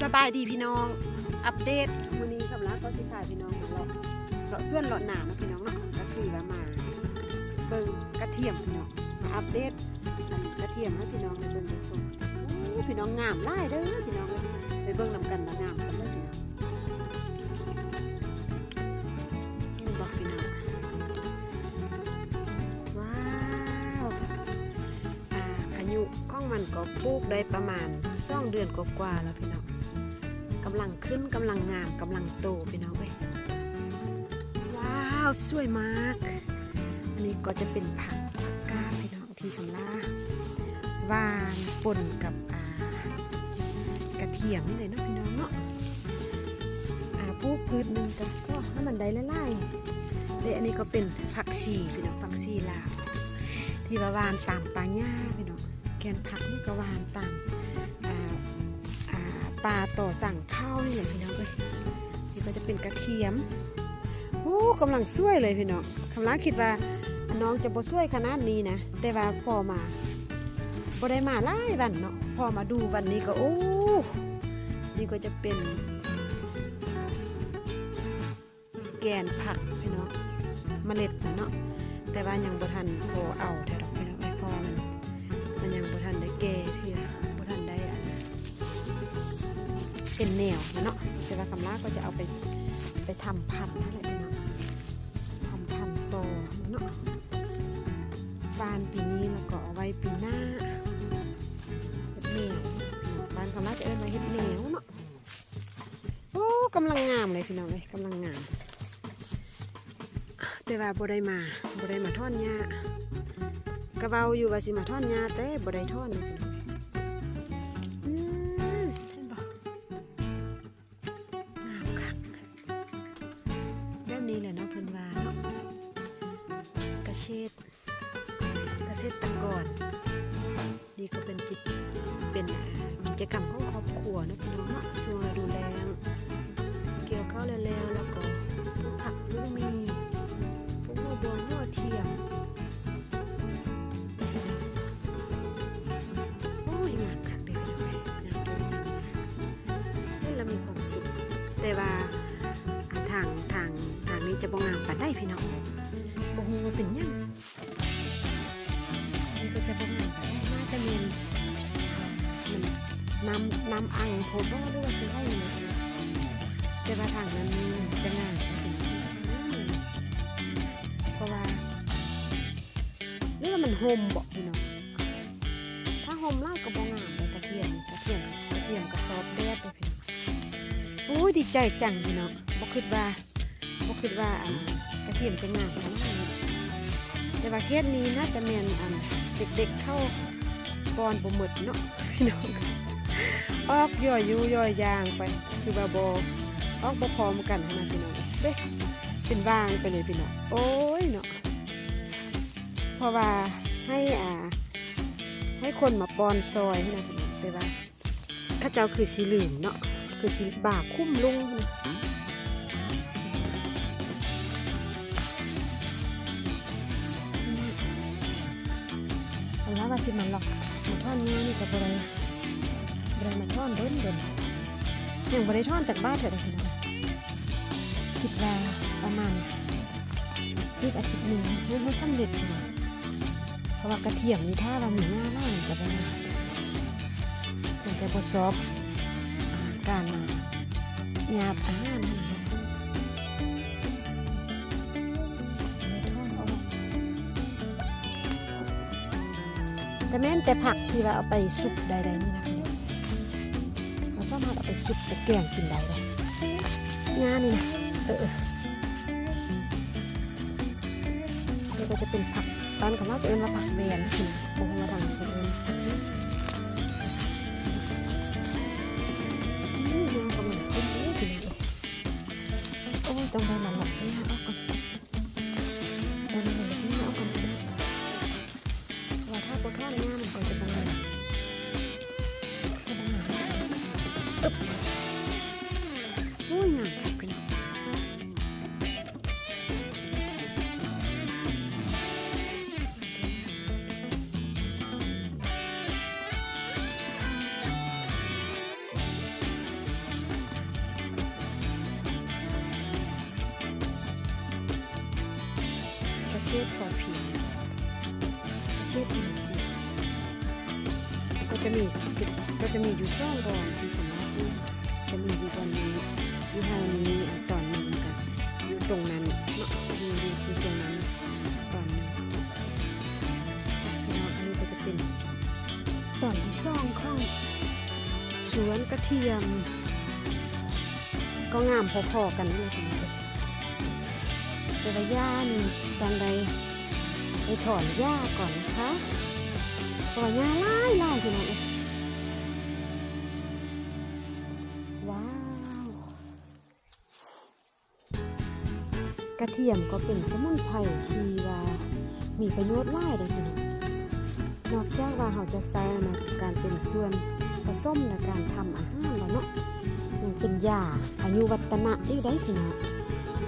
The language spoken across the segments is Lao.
ສະບາຍດີພີ່ນ້ອງ ອັບເດດມື້ນີ້ຄຳລາກໍຊິພາພີ່ນ້ອງມາເລາະ ເລາະສວນເລາະນາເນາະພີ່ນ້ອງເນາະ ກໍຄືວ່າມາເບິ່ງກະທຽມພີ່ນ້ອງ ມາອັບເດດ ອັນກະທຽມໃຫ້ພີ່ນ້ອງໄດ້ເບິ່ງໄດ້ຊົມ. ໂອ້ ພີ່ນ້ອງ ງາມຫຼາຍເດີພີ່ນ້ອງເອີຍ ໄປເບິ່ງນຳກັນວ່າງາມສ່ຳໃດພີ່ນ້ອງ. ເຫັນບໍ່ພີ່ນ້ອງ ວ້າວ ອາ ອາຍຸຂອງມັນກໍປູກໄດ້ປະມານສອງເດືອນກວ່າໆແລ້ວພີ່ນ້ອງ ກຳລັງຂຶ້ນ ກຳລັງງາມ ກຳລັງໂຕພີ່ນ້ອງເອີຍ. ວ້າວ ສວຍມາກ ອັນນີ້ກໍຈະເປັນຜັກ ຜັກກາດພີ່ນ້ອງ ທີ່ຄຳລາຫວ່ານປົນກັບ ອາ ກະທຽມນີ້ແຫຼະເນາະພີ່ນ້ອງເນາະ. ອາ ປູກພືດໜຶ່ງກໍພໍໃຫ້ມັນໄດ້ຫຼາຍໆເດ້. ອັນນີ້ກໍເປັນຜັກຊີພີ່ນ້ອງ ຜັກຊີລາວ ທີ່ວ່າຫວ່ານຕາມປ່າຫຍ້າພີ່ນ້ອງ ແກ່ນຜັກນີ້ກໍຫວ່ານຕາມ ອາ ອາ ປ່າຕໍ່ສັງເຂົ້ານີ້ແຫຼະພີ່ນ້ອງເອີຍ. ນີ້ກໍຈະເປັນກະທຽມ ໂອ້ ກຳລັງສວຍເລີຍພີ່ນ້ອງ. ຄຳລາຄິດວ່ານ້ອງຈະບໍ່ສວຍຂະໜາດນີ້ນະ ແຕ່ວ່າພໍມາ ບໍ່ໄດ້ມາຫຼາຍວັນເນາະ ພໍມາດູວັນນີ້ກໍ ໂອ້ ນີ້ກໍຈະເປັນ ແກ່ນຜັກພີ່ນ້ອງ ເມລັດນະເນາະ ແຕ່ວ່າຍັງບໍ່ທັນພໍເອົາເທື່ອດອກພີ່ນ້ອງເອີຍ ເພາະວ່າມັນ ມັນຍັງບໍ່ທັນໄດ້ແກ່ເທື່ອ ບໍ່ທັນໄດ້ ອັນ ເປັນແນວນະເນາະ. ແຕ່ວ່າຄຳລາກໍຈະເອົາໄປ ໄປທຳພັນຫັ້ນແຫຼະພີ່ນ້ອງ ທຳພັນຕໍ່ເນາະ ຫວ່ານປີນີ້ແລ້ວກໍເອົາໄວ້ປີໜ້າ ເຮັດແນວ ບ້ານຄຳລາຈະເອີ້ນວ່າເຮັດແນວເນາະ. ໂອ້ ກຳລັງງາມເລີຍພີ່ນ້ອງເອີຍ ກຳລັງງາມ ແຕ່ວ່າບໍ່ໄດ້ມາ ບໍ່ໄດ້ມາຖອນຫຍ້າ ກະເວົ້າຢູ່ວ່າຊິມາຖອນຫຍ້າ ແຕ່ບໍ່ໄດ້ຖອນເລີຍພີ່ນ້ອງ. ອືມ ເຫັນບໍ່ ງາມຄັກ ແບບນີ້ແຫຼະເນາະ ເພິ່ນວ່າເນາະ ກະເສດ ກະເສດຕະກອນ. ນີ້ກໍເປັນກິດ ເປັນ ອາ ກິດຈະກຳຂອງຄອບຄົວເນາະພີ່ນ້ອງເນາະ ຊ່ວງລະດູແລ້ງ ກ່ຽວເຂົ້າແລ້ວໆ ແລ້ວກໍປູກຜັກ ປູກໝີ່ ປູກຫົວບົວ ຫົວທຽມ. ໂອ້ຍ ງາມຄັກເດ້ພີ່ນ້ອງເອີຍ ງາມເດີ ງາມ ເຫັນແລ້ວມີຄວາມສຸກ ແຕ່ວ່າ ອາ ທາງ ທາງ ທາງນີ້ຈະບໍ່ງາມປານໃດພີ່ນ້ອງ ບໍ່ຮູ້ວ່າເປັນຫຍັງ. ນີ້ກໍຈະປະມານ ໜ້າຈະແມ່ນ ນ້ຳ ນ້ຳອັ່ງໂພດບໍ່ ຫຼືວ່າຄືເວົ້າຫຍັງ ແຕ່ວ່າທາງນັ້ນຈະງາມ ເພາະວ່າ ຫຼືວ່າມັນຮົ່ມບໍພີ່ນ້ອງ ຖ້າຮົ່ມຫຼາຍກໍບໍ່ງາມເດ້ ກະທຽມ ກະທຽມ ກະທຽມກໍຊອບແດດເດ້ພີ່ນ້ອງ. ໂອ້ຍ ດີໃຈຈັງພີ່ນ້ອງ ບໍ່ຄິດວ່າ ບໍ່ຄິດວ່າ ອັນ ກະທຽມຈະງາມຂະໜາດນີ້ ແຕ່ວ່າເຂດນີ້ໜ້າຈະແມ່ນ ອັນ ເດັກໆເຂົ້າປ້ອນບໍ່ໝົດເນາະພີ່ນ້ອງ ອອກຢ່ອຍຢູ່ຢ່ອຍຢ່າງໄປ ຄືວ່າບໍ່ ອອກບໍ່ພ້ອມກັນຫັ້ນນະພີ່ນ້ອງເດ້ ເປັນຫວ່າງໄປເລີຍພີ່ນ້ອງ ໂອ້ຍເນາະ ເພາະວ່າໃຫ້ ອາ ໃຫ້ຄົນມາປ້ອນຊ່ອຍຫັ້ນນະພີ່ນ້ອງ ແຕ່ວ່າ ເຂົາເຈົ້າຄືຊິລືມເນາະ ຄືຊິບາຄຸມລຸງຫັ້ນນະ ເພິ່ນວ່າວ່າຊິມາເລາະ ມາຖອນຫຍ້ານີ້ກໍບໍ່ໄດ້ ບໍ່ໄດ້ມາຖອນດົນໆ ຍັງບໍ່ໄດ້ຖອນຈັກບາດເທື່ອເດ້ພີ່ນ້ອງ ຄິດວ່າປະມານອີກອາທິດໜຶ່ງໃຫ້ ໃຫ້ສຳເລັດ ເພາະວ່າກະທຽມນີ້ຖ້າວ່າມີຫຍ້າຫຼາຍມັນຈະບໍ່ ມັນຈະບໍ່ຊອບ ການຫຍາດອາຫານຫັ້ນນະ ເລີຍຖອນອອກ ແຕ່ແມ່ນແຕ່ຜັກທີ່ວ່າເອົາໄປຊຸບໄດ້ ໄດ້ນີ້ນະ ເຮົາສາມາດເອົາໄປຊຸບໄປແກງກິນໄດ້ເດ້ ຫຍ້ານີ້ນະ ເອີ ເອີ. ນີ້ກໍຈະເປັນຜັກ ບ້ານຂອງເຮົາຈະເອີ້ນວ່າຜັກແວນ ບໍ່ຮູ້ວ່າທາງອື່ນເອີ້ນ ອືມ ຫຍ້າກຳລັງຂຶ້ນເດ້ພີ່ນ້ອງເອີຍ ໂອ້ຍ ຕ້ອງໄດ້ມາເລາະຫຍ້າອອກກ່ອນ ຕ້ອງໄດ້ມາເລາະຫຍ້າອອກກ່ອນ ເພາະວ່າຖ້າບໍ່ຖອນຫຍ້າມັນກໍຈະບໍ່ງາມ ຈະບໍ່ງາມ ອຶບ ໂອ້ຍ ງາມຄັກພີ່ນ້ອງ. ເຂດພໍພຽງ ເຂດອິນຊີ ກໍຈະມີ ກໍຈະມີຢູ່ສອງບ່ອນທີ່ຄຳລາ ຈະມີຢູ່ບ່ອນໜຶ່ງ ຢູ່ເຮົານີ້ຕອນໜຶ່ງ ແລ້ວກໍຢູ່ຕົງນັ້ນເນາະ ຢູ່ ຢູ່ ຢູ່ຕົງນັ້ນຕອນໜຶ່ງ. ພີ່ນ້ອງ ອັນນີ້ກໍຈະເປັນຕອນທີສອງຂອງສວນກະທຽມ ກໍງາມພໍໆກັນນີ້ແຫຼະພີ່ນ້ອງ. ແຕ່ວ່າຫຍ້ານີ້ຕ້ອງໄດ້ໄປຖອນຫຍ້າກ່ອນນະຄະ ເພາະວ່າຫຍ້າຫຼາຍໆ ພີ່ນ້ອງເອີຍ. ວ້າວ ກະທຽມກໍເປັນສະໝຸນໄພທີ່ວ່າມີປະໂຫຍດຫຼາຍເດ້ພີ່ນ້ອງ. ນອກຈາກວ່າເຮົາຈະໃຊ້ໃນການເປັນສ່ວນປະສົມໃນການທຳອາຫານແລ້ວເນາະ ຍັງເປັນຢາອາຍຸວັດຕະນະອີກໄດ໋ພີ່ນ້ອງ.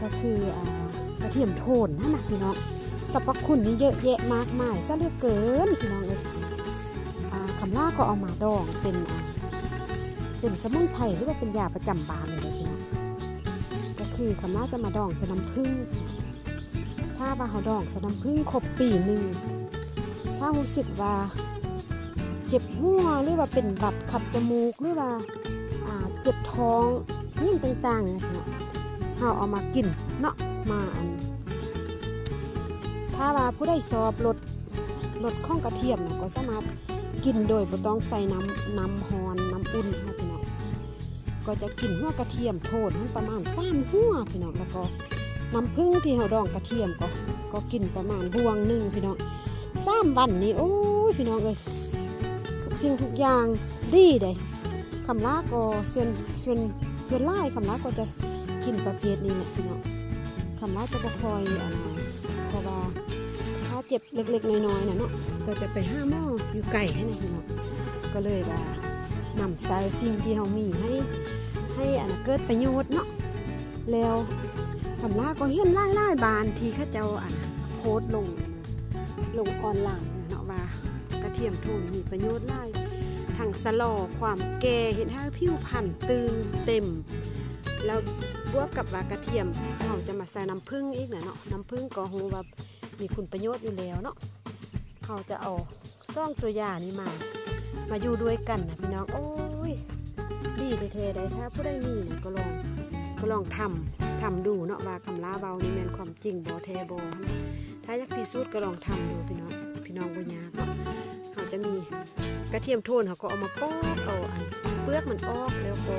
ກໍຄື ອາ ກະທຽມໂທນຫັ້ນນະພີ່ນ້ອງ ສັບພະຄຸນນີ້ເຍອະແຍະມາກມາຍຊະເຫຼືອເກີນພີ່ນ້ອງເອີຍ. ອາ ຄຳລາກໍເອົາມາດອງເປັນ ອາ ເປັນສະໝຸນໄພ ຫຼືວ່າເປັນຢາປະຈຳບ້ານເລີຍພີ່ນ້ອງ. ກໍຄືຄຳລາຈະມາດອງໃສ່ນ້ຳຜຶ້ງ ຖ້າວ່າເຮົາດອງໃສ່ນ້ຳຜຶ້ງຄົບປີໜຶ່ງ ຖ້າຮູ້ສຶກວ່າເຈັບຫົວ ຫຼືວ່າເປັນຫວັດ ຄັດຈະມູກ ຫຼືວ່າ ອາ ເຈັບທ້ອງ ອີ່ຫຍັງຕ່າງໆ ເຮົາເອົາມາກິນເນາະ ມາ ອັນ ຖ້າວ່າຜູ້ໃດຊອບລົດ ລົດຂອງກະທຽມນະ ກໍສາມາດກິນໂດຍບໍ່ຕ້ອງໃສ່ນ້ຳ ນ້ຳຮ້ອນ ນ້ຳອຸ່ນເນາະພີ່ນ້ອງ. ກໍຈະກິນຫົວກະທຽມໂທນປະມານສາມຫົວພີ່ນ້ອງ ແລ້ວກໍນ້ຳຜຶ້ງທີ່ເຮົາດອງກະທຽມ ກໍ ກໍກິນປະມານບ່ວງໜຶ່ງພີ່ນ້ອງ. ສາມວັນນີ້ ໂອ້ຍ ພີ່ນ້ອງເອີຍ ທຸກສິ່ງທຸກຢ່າງດີເດ້. ຄຳລາກໍສ່ວນ ສ່ວນ ສ່ວນຫຼາຍຄຳລາກໍຈະກິນປະເພດນີ້ແຫຼະພີ່ນ້ອງ. ຄຳລາຈະບໍ່ຄ່ອຍ ອັນ ເພາະວ່າຖ້າເຈັບເລັກໆນ້ອຍໆນະເນາະ ກໍຈະໄປຫາໝໍຢູ່ໄກຫັ້ນນະພີ່ນ້ອງ. ກໍເລີຍວ່ານຳໃຊ້ສິ່ງທີ່ເຮົາມີໃຫ້ ໃຫ້ ອັນ ເກີດປະໂຫຍດເນາະ. ແລ້ວຄຳລາກໍເຫັນຫຼາຍໆບ້ານທີ່ເຂົາເຈົ້າ ອັນ ໂພສລົງ ລົງອອນລາຍເນາະ ວ່າກະທຽມໂທນມີປະໂຫຍດຫຼາຍ ທັງຊະລໍຄວາມແກ່ ເຮັດໃຫ້ຜິວພັນຕຶງເຕັມ ແລ້ວບວກກັບວ່າກະທຽມເຮົາຈະມາໃສ່ນ້ຳຜຶ້ງອີກນະເນາະ. ນ້ຳຜຶ້ງກໍຮູ້ວ່າມີຄຸນປະໂຫຍດຢູ່ແລ້ວເນາະ. ເຮົາຈະເອົາສອງຕົວຢານີ້ມາ ມາຢູ່ດ້ວຍກັນນະພີ່ນ້ອງ. ໂອ້ຍ ດີແທ້ໆໃດ໋ ຖ້າຜູ້ໃດມີນະ ກໍລອງ ກໍລອງທຳ ທຳດູເນາະ ວ່າຄຳລາເວົ້ານີ້ແມ່ນຄວາມຈິງບໍ່ ແທ້ບໍ່. ຖ້າຢາກພິສູດກໍລອງທຳດູພີ່ນ້ອງ ພີ່ນ້ອງບໍ່ຍາກເນາະ. ເຮົາຈະມີກະທຽມໂທນ ເຮົາກໍເອົາມາປອກເອົາ ອັນ ເປືອກມັນອອກ ແລ້ວກໍ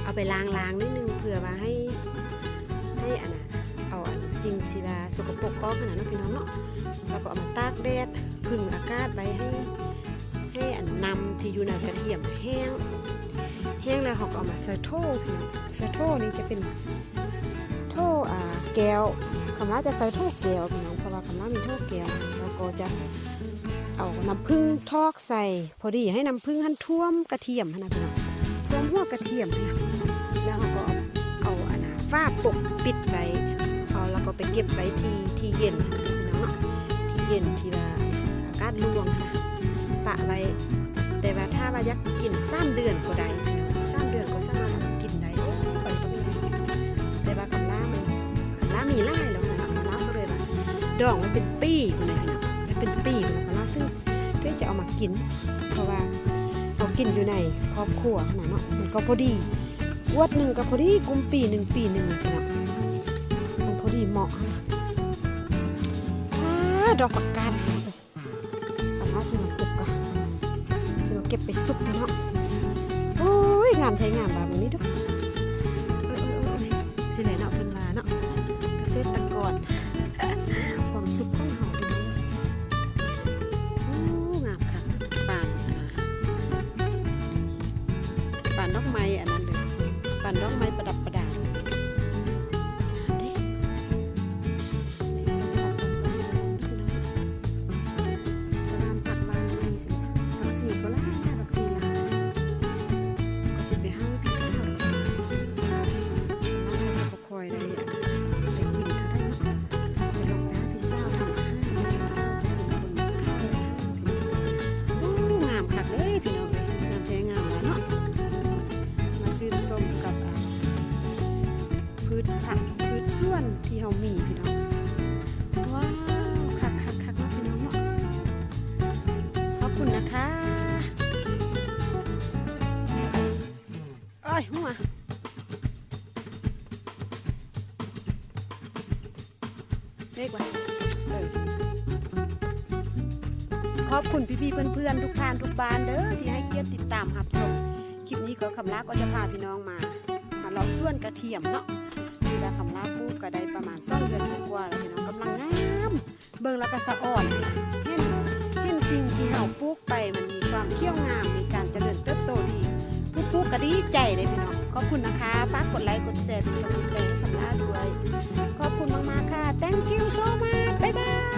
ເອົາໄປລ້າງໆໜ້ອຍໜຶ່ງ ເພື່ອວ່າໃຫ້ ໃຫ້ ອັນ ເອົາ ອັນ ສິ່ງທີ່ວ່າສົກກະປົກອອກຫັ້ນນະເນາະ ພີ່ນ້ອງເນາະ. ແລ້ວກໍເອົາມາຕາກແດດ ເພິ່ງອາກາດໄວ້ໃຫ້ ໃຫ້ ອັນ ນ້ຳທີ່ຢູ່ໃນກະທຽມແຫ້ງ ແຫ້ງແລ້ວເຮົາກໍເອົາມາໃສ່ໂຖ ພີ່ນ້ອງ. ໃສ່ໂຖນີ້ຈະເປັນໂຖ ອາ ແກ້ວ ຄຳລາຈະໃສ່ໂຖແກ້ວ ພີ່ນ້ອງ ເພາະວ່າຄຳລາມີໂຖແກ້ວ. ແລ້ວກໍຈະເອົານ້ຳຜຶ້ງຖອກໃສ່ ພໍດີໃຫ້ນ້ຳຜຶ້ງຫັ້ນຖ້ວມກະທຽມຫັ້ນນະພີ່ນ້ອງ ຖ້ວມຫົວກະທຽມຫັ້ນນະ. ແລ້ວເຮົາກໍເອົາ ອັນນະ ຝາປົກປິດໄວ້ ເອົາ ແລ້ວກໍໄປເກັບໄວ້ທີ່ ທີ່ເຢັນພີ່ນ້ອງເນາະ ທີ່ເຢັນທີ່ວ່າອາກາດລ່ວງຫັ້ນນະ ປະໄວ້. ແຕ່ວ່າຖ້າວ່າຢາກກິນສາມເດືອນກໍໄດ້ພີ່ນ້ອງ ສາມເດືອນກໍສາມາດເອົາມາກິນໄດ້. ໂອ້ຍ ແຕ່ວ່າຄຳລາມັນ ຄຳລາມີຫຼາຍແລ້ວຫັ້ນນະ ຄຳລາກໍເລີຍວ່າດອງໄວ້ເປັນປີພຸ້ນນະພີ່ນ້ອງ ໄດ້ເປັນປີພຸ້ນນະ ຄຳລາເຖິງ ເພື່ອຈະເອົາມາກິນ ເພາະວ່າເຮົາກິນຢູ່ໃນຄອບຄົວຫັ້ນນະເນາະ ມັນກໍພໍດີ ຂວດໜຶ່ງກໍພໍດີກຸ້ມປີໜຶ່ງ ປີໜຶ່ງເນາະ ມັນພໍດີເໝາະຫັ້ນນະ. ອ້າ ດອກຜັກກາດ ເອົາມາຊິມາເກັບກ່ອນ ຊິມາເກັບໄປຊຸບເນາະ. ໂອ້ຍ ງາມແທ້ງາມວ່າ ເບິ່ງນີ້ດູ ເອີ ເອີ ເອີ ເອີ ຊິແຫຼະເນາະ ເພິ່ນວ່າເນາະ ກະເສດຕະກອນ ຄວາມສຸກຂອງເຮົາ. ໂອ້ ງາມຄັກ ປານ ອາ ປານດອກໄມ້ອັນນັ້ນເດີ ປານດອກໄມ້ປະດັບປະດາ ງາມເດ້. ແຕ່ວ່າຜັກບ້ານນີ້ຊິ ຜັກຊີກໍຫຼາຍນະ ຜັກຊີລາວ ກໍຊິໄປຫາພີ່ສາວ ຂ້ອຍໄດ້ ໄດ້ກິນເທົ່າໃດເນາະ ໄປລອງໄປຫາພີ່ສາວທຳອາຫານ ພີ່ສາວຈະເປັນຄົນຂາຍອາຫານ. ໂອ້ ງາມຄັກເດ້ພີ່ນ້ອງເອີຍ ງາມແທ້ງາມຫຼາຍເນາະ ມາຊື່ນຊົມກັບ ອາ ພືດຜັກພືດສວນທີ່ເຮົາມີພີ່ນ້ອງ. ອ້າຍ ຫົວ ເລກວ່າ ເອີ ຂອບຄຸນພີ່ໆເພື່ອນໆ ທຸກທ່ານທຸກບ້ານເດີ ທີ່ໃຫ້ກຽດຕິດຕາມຮັບຊົມ. ຄລິບນີ້ກໍຄຳລາກໍຈະພາພີ່ນ້ອງມາ ມາເລາະສວນກະທຽມເນາະ ທີ່ວ່າຄຳລາປູກກໍໄດ້ປະມານສອງເດືອນກວ່າໆແລ້ວ ພີ່ນ້ອງ ກຳລັງງາມ ເບິ່ງແລ້ວກໍສະອອນ ເຫັນ ເຫັນສິ່ງທີ່ເຮົາປູກໄປ ມັນມີຄວາມຂຽວງາມ ມີການຈະເລີນເຕີບໂຕດີ ຜູ້ປູກກໍດີໃຈເດ້ພີ່ນ້ອງ. ຂອບຄຸນນະຄະ ຝາກກົດໄລກົດແຊ ເປັນກຳລັງໃຈໃຫ້ຄຳລາດ້ວຍ. ຂອບຄຸນມາກໆ ຄ່ະ Thank you so much ບາຍບາຍ.